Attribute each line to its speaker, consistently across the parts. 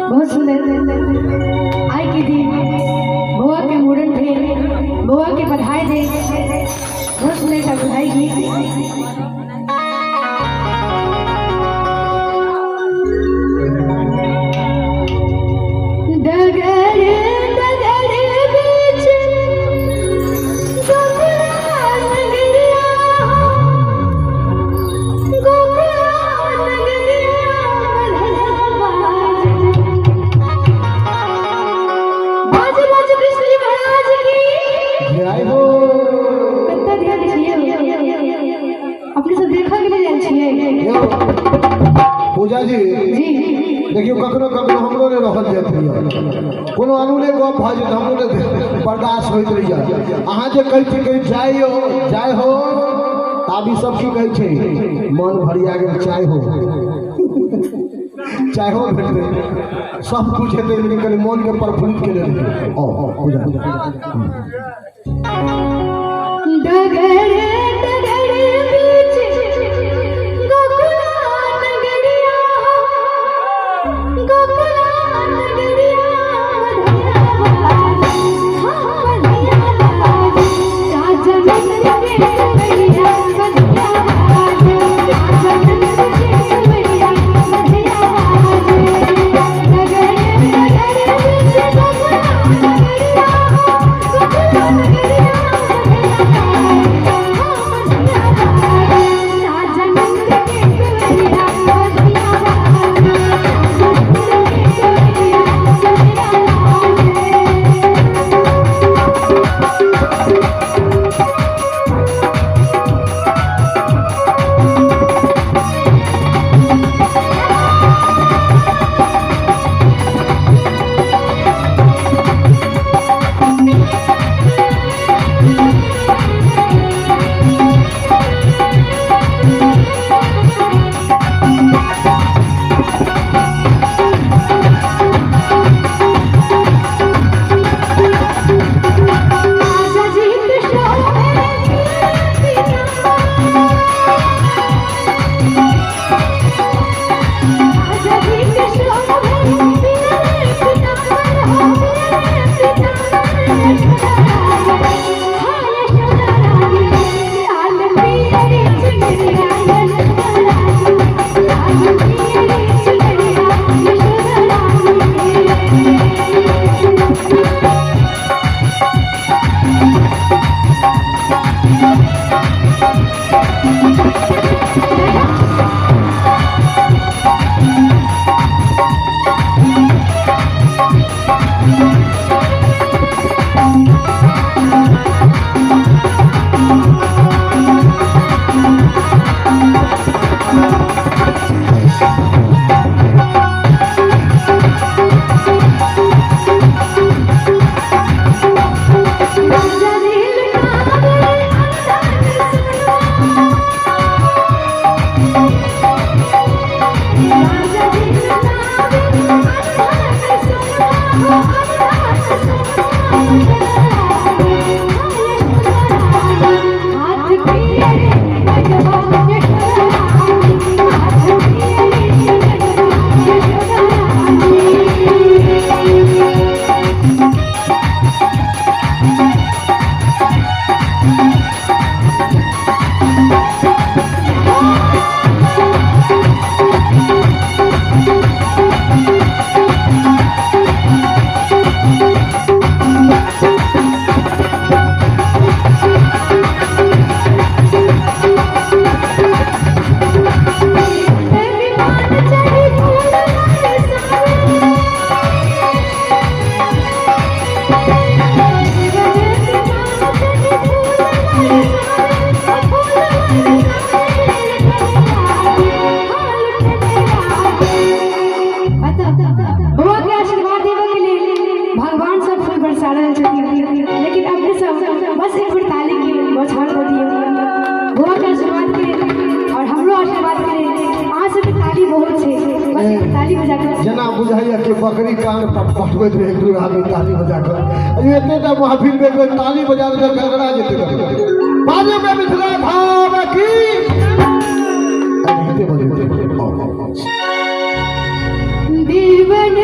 Speaker 1: बहुत सुंदर आइ के दिन बौआ के मूड़न भेल, बौआ के बधाई दे, बहुत सुंदर एकटा बधाई गीत। डगर डगर बीच गोकुला नगरिया, गोकुला नगरिया बाज बाज बाज कृष्ण जी महाराज की
Speaker 2: जय हो।
Speaker 1: कत्ता ध्यान छियै अपने सब देखऽ के लिए आयल छियै?
Speaker 2: यौ पूजा जी।
Speaker 1: जी।
Speaker 2: देखियौ, कखनो कखनो हमरो नहि रहल जाइत रहैए, कोनो अनूने गप भऽ जेतै, हमरो नहि बर्दाश्त होइत रहैए। अहाँ जे कहै छी कहै जाय हो जाय हो, तऽ आब ई सब की कहै छै, मन भरिया गेल, चाय हो चाय हो भेटतै, सब कुछ हेतै, लेकिन कनि मोनके प्रफुल्लित केने रहियै। आउ पूजा।
Speaker 1: डगर डगर बीच गोकुला नगरिया, गोकुला नगरिया बधैया बाज, हाँ बधैया बाज, राजा नंद के सवैया बधैया बाज, राजा नंद के सवैया बधैया बाज। डगर डगर बीच गोकुला नगरिया, गोकुला नगरिया बधैया बाज, हाँ बधैया बाज, राजा नंद के सवैया बधैया बाज, राजा नंद के सवैया बधैया बाज। राजा जी कृष्ण राजा जी कृष्ण राजा जी हाथ पियरे भगवान यशोदा, हाथ पियरे भगवान यशोदा रानी। विमान चढ़ी फूल बरसावे, बउआ के आशीर्वाद देवे के लिए भगवान सब फूल बरसा रहल छथिन, लेकिन अपने सब बस एक बेर ताली के बौछार दऽ दियौ। बउआ के आशीर्वाद के और हमरो आशीर्वाद के अहाँ सबके ताली बहुत छै, बस एक बेर ताली बजा के।
Speaker 2: जेना बुझाइया कि बकरी कान पर पटबैत रहै दू आदमी ताली बजा कऽ, एतेटा महफिल में एक बेर ताली बजा देबै, गड़गड़ा जेतै। बाजू के मिथिला धाम की एनाहिते बजेतै। आउ, आउ, आउ।
Speaker 1: देवन।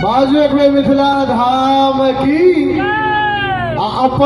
Speaker 2: बाजू एक बेर मिथिला धाम की। आ अपन